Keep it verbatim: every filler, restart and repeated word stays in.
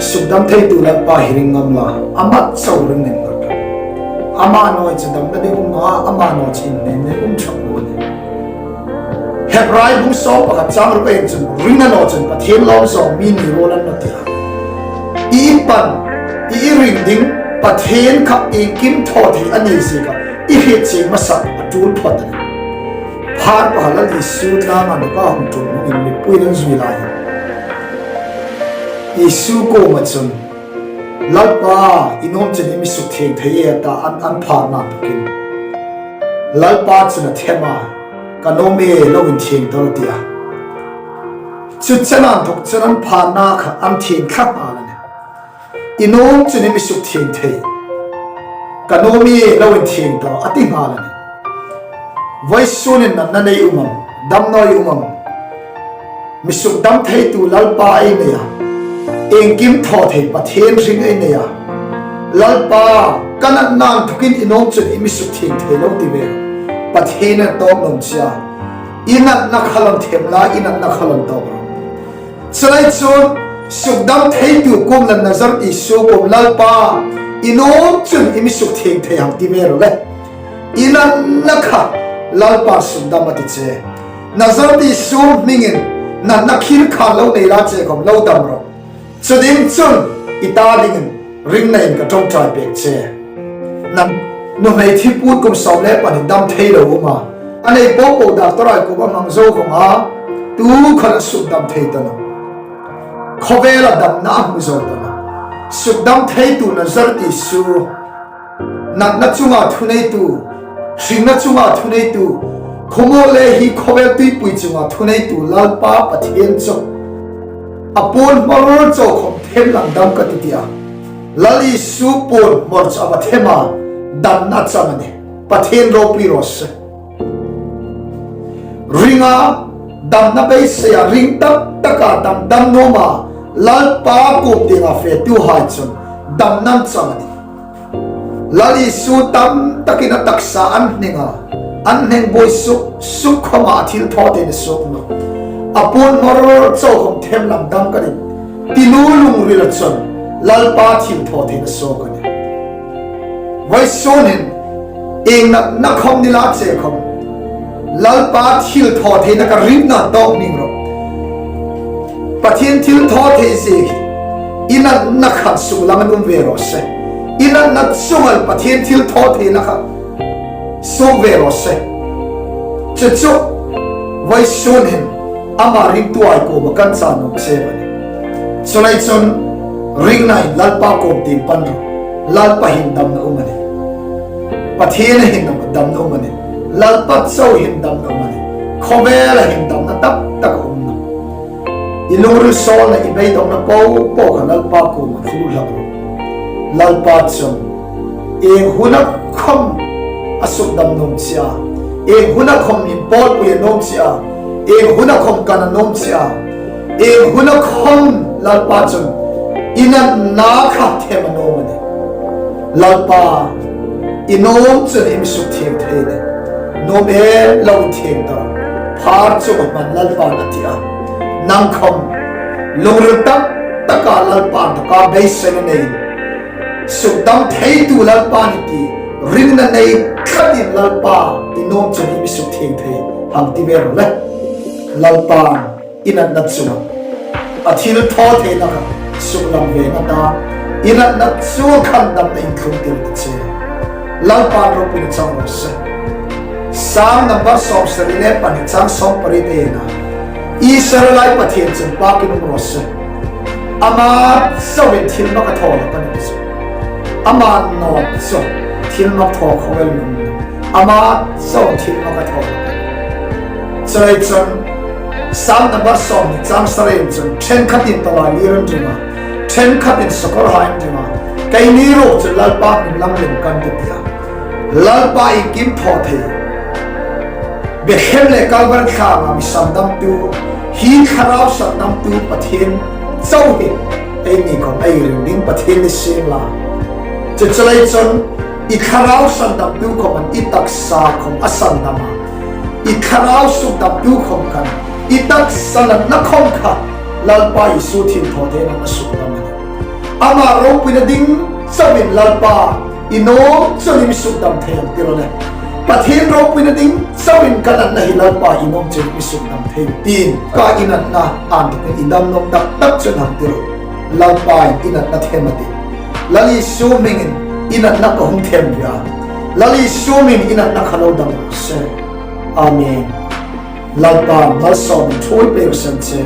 Sukdam theitu Lalpa hi ring ngam la, ama chau ring ning ngam. Ama naw chu damna ding um a, ama naw chu inhnen ding um chak naw nih. Hebrai bung sawm pakhat chang ruk ei en chun, ringna naw chun Pathien lawm zawng mi ni rawl a ni naw ti a. I pan, i ring ding Pathien kha iengkim thaw thei a ni zia kha i hriet chieng hmasa a tul phawt a nih. Phar pakhat Lal Isu tlanga nuka hung ṭum in mipuiin an zui lai. Isu kuoma chun, Lalpa, i nuom chun i mi sukthieng thei e, a ta, an, an pharna inthokin. Lalpa chun a them a, ka nuom e, lo inthieng ta rawh, a ti a. Chu chena inthok chun an pharna kha an thieng thla nghal a nih. I nuom chun i mi sukthieng thei. Ka nuom e, lo inthieng ta rawh, a ti nghal a nih. Vawisun hin natna nei um am, damna nei um am? Mi sukdam theitu Lalpa ei nei a. Iengkim thaw thei Pathien hring ei nei a. Lalpa, ka natna inthokin i nuom chun i mi sukthieng thei lo ti ve. Pathienin a tawp nuom che a. I natna kha lo them la, i natna kha lo tawp rawh. Chuleiin chun, sukdam theitu kuom, Nazareth Isu kuom, Lalpa, i nuom chun i mi sukthieng thei hang ti ve rawh le. I natna kha Lalpa sukdam a ti che. Nazareth Isu hmingin natna khin khan lo nei la che khom lo dam rawh. Chu ding chun i ta dingin ringnain ka ṭawngṭai pek che. Nang nuhmei thi put kum sawm le pahni dam thei lo um a. A nei po po doctor-hai kuoma hmang zo khom a, tu khan a sukdam thei ta naw. Khawvela damna a hmu zo ta naw. Sukdam theitu Nazareth Isu, natna chunga thuneitu, hringna chunga thuneitu, khuomo le hi khawvel tuipui chunga thuneitu Lalpa Pathien chu, a puon hmawr chau khom them lang dam ka ti tia. Lal Isu puon hmawr chu a va them a, damna chang a nih. Pathien ropui raw se. Ringa damna beiseia ring tak taka dam dam nuoma Lalpa kuom tienga fetuhai chun damna chang a nih. Lal Isu tam takin a taksa an hninga, an hning buoi suk suk khoma a thilthawtheina suok nawh. A puon hmawr chau khom them lang dam ka nih, ti nu lungrila chun Lalpa thilthawtheina suok a nih. Vawisun hin, ieng natna khom ni la che khom, Lalpa thilthawtheina ka ringna tawk ning rawh. Pathien thilthawthei zie hi i natna khan suklang an um ve raw se. I natna chunga Pathien thilthawtheina kha suok ve raw se. Chu chu, vawisun hin ama ringtuhai kuoma kan chan nuom che a nih. Chuleiin chun ringnain Lalpa kuom tieng pan rawh. Lalpa hin damna um a nih. Pathien hin damna um a nih. Lalpa chau hin damna um a nih. Khawvela hin damna tak tak a um nawh. I lungril sawlna, i beidongna po po kha Lalpa kuoma thlur hlak rawh. Lalpa chun ieng huna khom a sukdam nuom che a, ieng huna khom inpawlpui a nuom che a, ieng huna khom kan a nuom che a, ieng huna khom Lalpa chun i natna kha them a nuom a nih. Lalpa, i nuom chun i mi sukthieng thei a nih. Nuom e, lo inthieng ta rawh. Phar chunga hman Lalpan a ti a. Nang khom lungril tak taka Lalpa inthoka beiseina nei, sukdam theitu Lalpa i nih ti ringna nei tlatin, Lalpa, i nuom chun i mi sukthieng thei hang ti ve rawh le. Lalpan i natna chunga a thilthawtheina kha suklang ve a ta, i natna chunga khan damna inthlung tir ti che. Lalpan ropuina chang raw se. Sam number sawmsari le pahni chang sawmpariet ei en a, Israelhai Pathien chun pakin um raw se. Ama chauin thilmak a thaw hlak a ni chu. Ama naw chu thilmak thaw khawvel um naw. Ama chauin thilmak a thaw hlak a nih. Chuleiin chun Sam number sawmhni chang sari-in chun, ṭhenkhatin tawlailir an ring a, ṭhenkhatin sakawrhai an ring a, keini ruok chu Lalpa hming lam lem kan ti tia. Lalpa iengkim thaw thei, Bethlehem le Kalvari tlanga mi sandamtu, hi thlarau sandamtu Pathien chau hi eini khom ei ring ding Pathien ni sien la. Chu chu lei chun i thlarau sandamtu khom an, i taksa khom a sandam a. I thlarau sukdamtu khom khan, i taksa natna khom kha Lalpa Isu thilthawtheina a sukdam a nih. Ama ropuina ding chauin Lalpa, i nuom chauin mi sukdam thei ang ti ro le. Pathien ropuina ding chauin ka natna hi Lalpa i nuom chauin mi sukdam thei ang tiin, ka i natna an i dam nawk tak tak chun hang ti ro. Lalpa in i natna them a tih. Lal Isu hmingin i natna ka hung them ve a. Lal Isu hmingin i natna kha lo dam raw se. Amen. Lalpa malsawm ṭhuoi pei raw se.